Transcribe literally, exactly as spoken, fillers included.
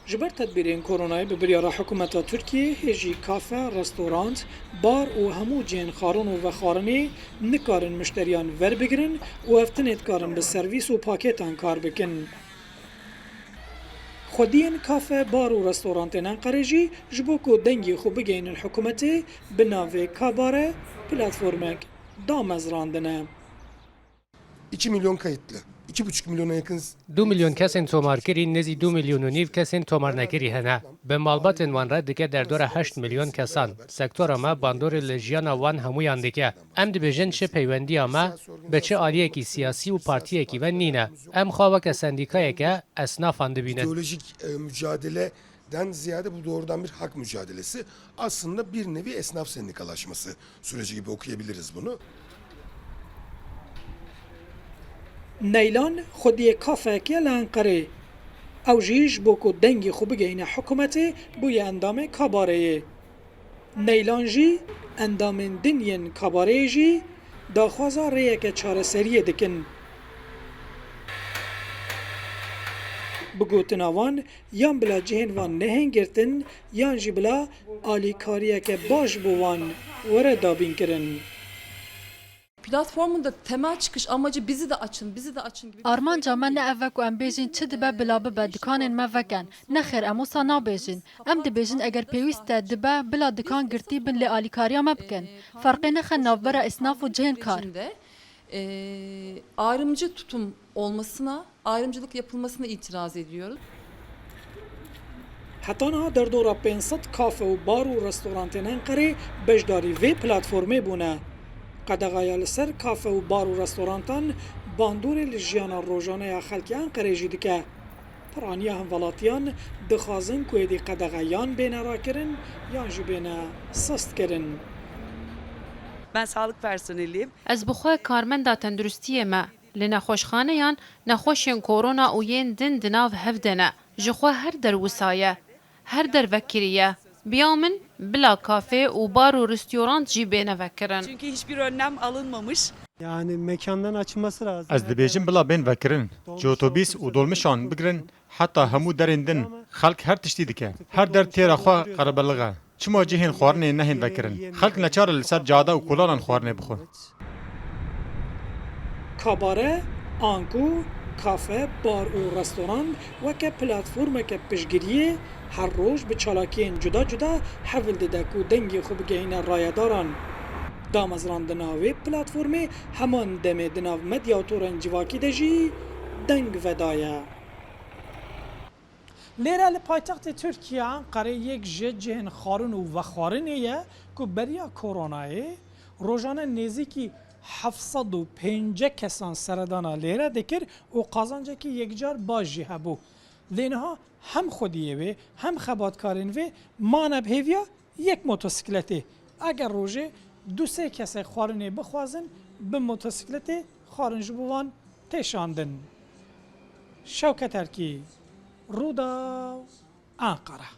Ji ber tedbîrên koronayê bi biryara hikûmeta Tirkiyê hê jî kafe, restorant, bar û hemû cihên xwarin û vexwarinê nikarin mişteriyan verbigirin û ev tenê dikarin bi servîs û pakêtan kar bikin. Xwediyên kafe, bar û restorantên Enqerê jî ji bo ku dengê xwe bigeynin hikûmetê, bi navê Kabare platformek damezrandine. iki milyon kayıtlı, iki buçuk milyona yakın Du milyon kesên tomarkirî, nêzî du milyon û nîv kesên tomarnekirî hene. Bi malbatên wan re dike derdora heşt milyon kesan. Sektora me bandorê li jiyana wan hemûyan dike. Em dibêjin çi peywendiya me bi çi aliyekî siyasî û partiyekî ve nîne. Em xwe weke sendîkayeke esnafan dibînin. ideolojik e, mücadeleden ziyade bu doğrudan bir hak mücadelesi. Aslında bir nevi esnaf sendikalaşması süreci gibi okuyabiliriz bunu. Neylan xwediyê kafeyekê ye li Enqerê. Ew jî ji bo ku dengê xwe bigeyne hikûmetê bûye endamê Kabareyê. Neylan jî endamên din yên Kabareyê jî daxwaza rêyeke çareseriyê dikin. Bi gotina wan, yan bila cihên van nehên girtin, yan jî bila alîkariyeke baş bo wan were dabînkirin. Platformun da temel çıkış amacı bizi de açın, bizi de açın gibi bir Armanca söylem me ne değil. ev e ku em bêjin çi dibe bila bibe, dikanên me veken. Nexêr, em wisa nabêjin. Em dibêjin eger pêwîst e dibe bila dikan girtî bin lê alîkariya me bikin. Ferqê nexe navbera esnaf û cihên kar. Sürecinde, e, ayrımcı tutum olmasına, ayrımcılık yapılmasına itiraz ediyoruz. Heta niha derdora pênc sed kafe û bar û restorantên Enqerê beşdarî vê platformê bûne. Qedexeya li ser kafe û bar û restorantan bandorê li jiyana rojane ya xelkê Enqerê jî dike. Piraniya hemvelatiyan dixwazin ku êdî qedexe yan bêne rakirin yan jî bêne sistkirin. Ben sağlık personeliyim. Ez bi xwe karmenda tenduristiyê me. Li nexweşxaneyan nexweşên korona û yên din di nav hev de ne. Ji xwe her der wisa ye. Her der vekirî ye. Biya min bila kafe û bar û restorant jî bêne vekirin. Çünkü hiçbir önlem alınmamış. Yani mekandan açılması lazım. Ez dibêjim bila bên vekirin. Ji otobîs û dolmişan bigirin heta hemû derên din xelk her tiştî dike. Her der têra xwe qerebelix e. Çima cihên xwarinê nehên vekirin? Xelk neçar e li ser cade û kolanan xwarinê bixwe. Kabare, anku, kafe, bar û restoran weke platformeke piştgiriyê her roj bi çalakiyên cuda cuda hewl dide ku dengê xwe bigehîne rayedaran. Damezrandina wê platformê heman demê di nav medya û torên civakî de jî deng vedaye. Lêre li paytextê Tirkiye Enqerê yek ji cihên xwarin û vexwarinê ye ku beriya koronayê rojane nêzîkî heft sed û pêncî kesan seredana lêre dikir û qazancekî yekcar baş jî hebû. Lê niha hem xwediyê wê hem xebatkarên wê mane bi hêviya yek motosîkletê. Eger rojê du sê kesek xwarinê bixwazin, bi motosîkletê xwarin ji bo wan tê şandin. Şewket Erkî, Rûdaw, Anqara.